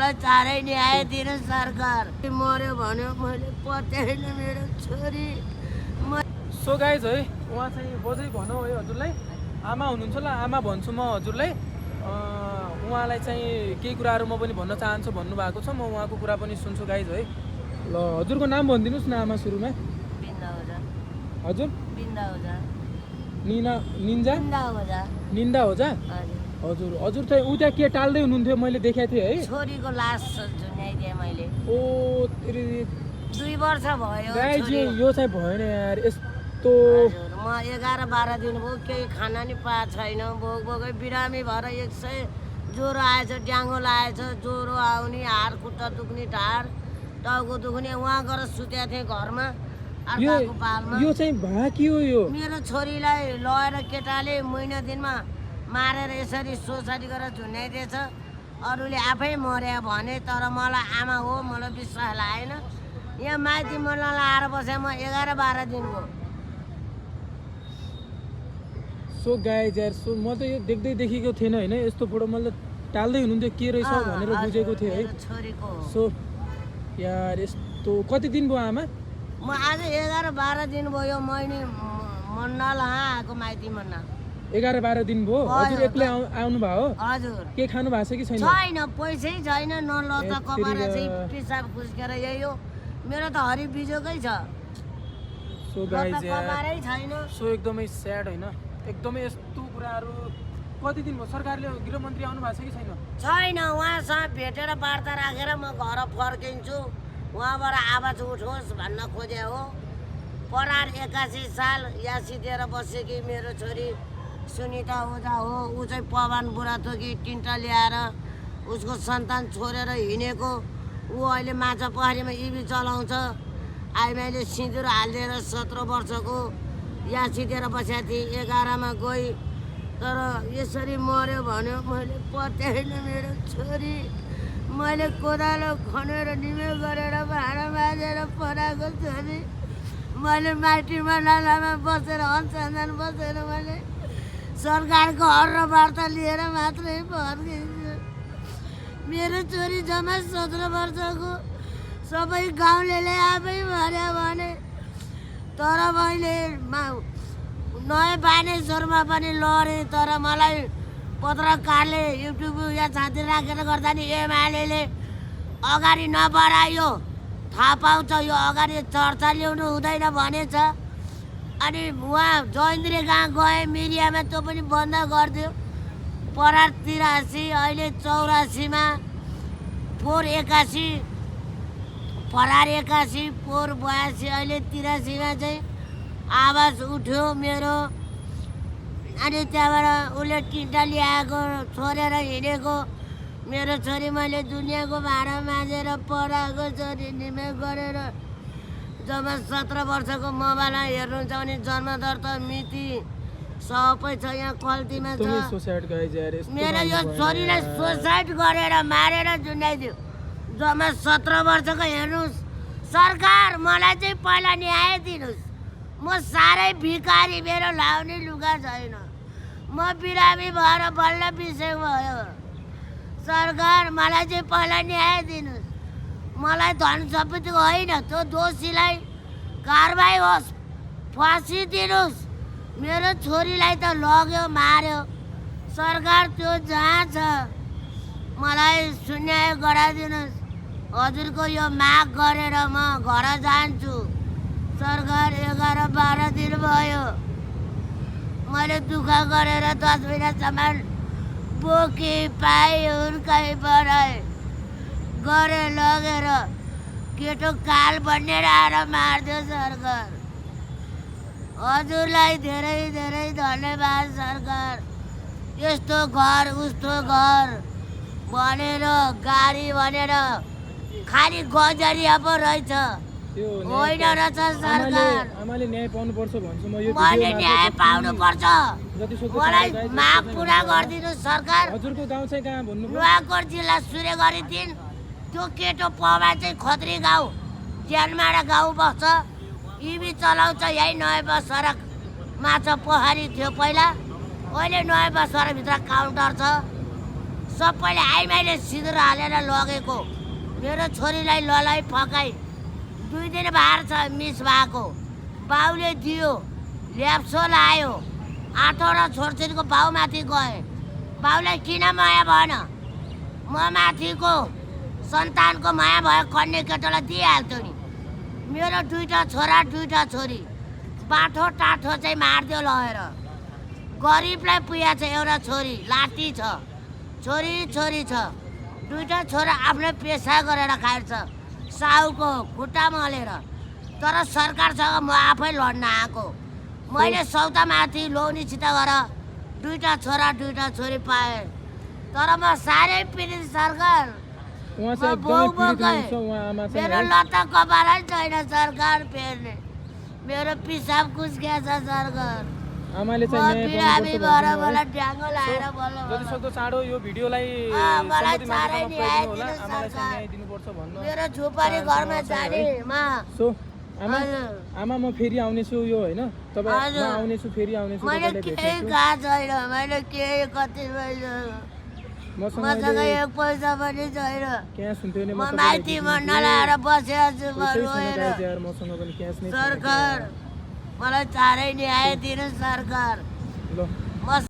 मलाई चाँडै ल्याइदिनु सरकार। मर्यो भन्यो मैले पत्याएन मेरो छोरी। सो गाइज है उहाँ चाहिँ बजै भनौँ है हजुरलाई आमा हुनुहुन्छ ल आमा भन्छु म हजुरलाई उहाँलाई चाहिँ केही कुराहरू म पनि भन्न चाहन्छु भन्नुभएको छ म उहाँको कुरा पनि सुन्छु गाइज है ल हजुरको नाम भनिदिनुहोस् न आमा सुरुमा हजुर निन्दा हो जा हजुर हजुर चाहिँ ऊ त्यहाँ के टाल्दै हुनुहुन्थ्यो मैले देखाएको थिएँ है छोरीको लास झुन्याइदिएँ मैले ओ 2 वर्ष भयो गाइज यो चाहिँ भएन यार यस्तो म 11-12 दिन भयो केही खाना नि पाएको छैन भोक भोकै बिरामी भएर 100 ज्वरो आएछ ड्याङ्गो लागेछ ज्वरो आउने हात खुट्टा दुख्ने ढाड टाउको दुख्ने उहाँ गएर सुतेको थिएँ घरमा अर्काको पालमा यो चाहिँ भाकी हो यो मेरो छोरीलाई लगेर केटाले महिना दिनमा मारेर यसरी सोसाइटी गरेर झुन्याइदिएछ अरूले आफै मर्या भने तर मलाई आमा हो मलाई विश्वास लागेन यहाँ माइती मनलाई आएर बसेँ म 11-12 दिन भयो सो गाइज यार सो म त यो देख्दै देखेको थिएन होइन यस्तो फोटो मैले टाल्दै हुनुहुन्थ्यो के रहेछ भनेर बुझेको थिएँ है छोरीको सो यार यस्तो कति दिन भयो आमा म आज 11-12 दिन भयो मैले मन्नल आएको माइती मन्ना 11-12 दिन भयो हजुर एक्लै आउनु भयो हजुर के खानु भएको छ कि छैन छैन पैसै छैन न लत्ता कमाएर चाहिँ पिसाब खुस्केर यही हो मेरो त हरि बिजोकै छ सो गाइज कमारै छैन सो एकदमै स्याड होइन एकदमै यस्तो कुराहरू कति दिन भयो सरकारले गृहमन्त्री आउनु भएको छ कि छैन छैन उहाँसँग भेटेर वार्ता राखेर म घर फर्किन्छु उहाँबाट आवाज उठोस् भन्न खोजे हो परार 81 साल यहाँ सिधेर बसेकी मेरो छोरी सुनिता ओझा हो ऊ चाहिँ पवन बुढाथोकी टिन्टा ल्याएर उसको सन्तान छोडेर हिँडेको ऊ अहिले माछा पोखरीमा इभी चलाउँछ आइमाईले सिन्दुर हालिदिएर 17 वर्षको यहाँ सिधेर बसेको थिएँ 11मा गई तर यसरी मर्यो भन्यो मैले पत्याएन मेरो छोरी मैले कोदालो खनेर निमे गरेर भाँडा माझेर पढाएको छोरी मैले माइतीमा नालामा बसेर अनसन्धान बसेर मैले सरकारको हर वार्ता लिएर मात्रै फर्किन्छु मेरो छोरी जम्मा 17 वर्षको सबै गाउँले आफै मर्यो भने तर मैले नयाँ बानेश्वरमा पनि लडेँ तर मलाई पत्रकारले युट्युब या छाती राखेर गर्दा नि एमाले अगाडि नबढायो थाहा पाउँछ यो अगाडि चर्चा ल्याउनु हुँदैन भनेछ अनि उहाँ जयन्द्री कहाँ गए मिडियामा त्यो पनि बन्द गरिदियो परार 83 अहिले 84मा पोहोर 81 परार 81 पोहोर 82 अहिले 83मा चाहिँ आवाज उठ्यो मेरो अनि त्यहाँबाट उसले टिन्टा ल्याएको छोडेर हिँडेको मेरो छोरी मैले दुनियाँको भाँडा माझेर पढाएको छोरी निमे गरेर जब 17 वर्षको मोबाइलमा हेर्नुहुन्छ भने जन्मदर्ता मिति सबै छ यहाँ कल्तीमा छ मेरो यो छोरीलाई सुसाइड गरेर मारेर झुन्डाइदियो जम्मा 17 वर्षको हेर्नुहोस् सरकार मलाई चाहिँ पहिला न्याय दिनुहोस् म साह्रै भिखारी मेरो लाउने लुगा छैन म बिरामी भएर बल्ल बिसे भयो सरकार मलाई चाहिँ पहिला न्याय दिनुहोस् मलाई धन सम्पत्तिको होइन त्यो दोषीलाई कारबाही होस् फाँसी दिनुहोस् मेरो छोरीलाई त लग्यो मार्यो सरकार त्यो जहाँ छ मलाई सुन्याय गराइदिनुहोस् हजुरको यो माग गरेर म घर जान्छु सरकार 11-12 दिन भयो मैले दुःख गरेर 10 महिनासम्म बोकी पाएँ हुर्काइ बढाएँ गरे लगेर केटो काल बनेर आएर मार्दियो सरकार हजुरलाई धेरै धेरै धन्यवाद सरकार यस्तो घर उस्तो घर भनेर गाडी भनेर खाली गजरिया पो रहेछ होइन रहेछ सरकार आमाले न्याय पाउनुपर्छ भन्छु म यो मैले न्याय पाउनुपर्छ मलाई माग पुरा गरिदिनु सरकार हजुरको गाउँ चाहिँ कहाँ भन्नु नुवाकोट जिल्ला सूर्यगढी 3 त्यो केटो पमा चाहिँ खत्री गाउँ ज्यानमाडा गाउँ बस्छ इभी चलाउँछ यही नयाँ बस सडक माछा पोखरी थियो पहिला अहिले नयाँ बस सडकभित्र काउन्टर छ सबैले आइमाईले सिँदुर हालेर लगेको मेरो छोरीलाई ललाई फकाई 2 दिन बार छ मिस भएको बाउले दियो ल्याप्सो लायो 8वटा छोरछोरीको बाउमाथि गए बाउलाई किन माया भएन म माथिको सन्तानको माया भयो कन्या केटालाई दिइहाल्थ्यो नि मेरो 2टा छोरा 2टा छोरी बाठो टाठो चाहिँ मारिदियो लगेर गरिबलाई पुया छ एउटा छोरी लाटी छ छोरी छोरी छ 2टा छोरा आफ्नो पेसा गरेर खान्छ साहुको खुट्टा मलेर तर सरकारसँग म आफै लड्न आएको मैले सौदामाथि लोनीसित गएर 2टा छोरा 2टा छोरी पाएँ तर म साह्रै पीडित सरकार उहाँ चाहिँ एकदमै पीडित हुनुहुन्छ उहाँ आमा चाहिँ मेरो लत्ता कपालै छैन सरकार फेर्ने मेरो पिसाब कुस्किया छ सरकार आमाले म चाहिँ न्याय बिरामी पाउनुपर्छ भएर भन्नु मलाई भयो ड्याङ्गो लाएर बल्ल है। जति सक्दो चाँडो यो भिडियोलाई मलाई सम्मति चाँडै मार्फत न्याय पुर्याइदिनु होला दिनु आमालाई चाहिँ सरकार। न्याय दिनुपर्छ भन्न मेरो झुपडी घरमा जाने मा सो आमा हजुर। आमा म फेरि आउनेछु यो होइन तपाईँ हजुर। म आउनेछु फेरि आउनेछु मैले तपाईँलाई केही भेट्नेछु गएको छैन मैले केही कति मसँग मसँग अहिले 1 पैसा पनि छैन क्यास हुन्थ्यो भने म तपाईँलाई माइती दिन्छु। भन्न लाएर बसेको छु म पैसै छैन रोएर गाइज यार मसँग पनि क्यास नै छैन सरकार मलाई चाँडै न्याय दिनु सरकार ल म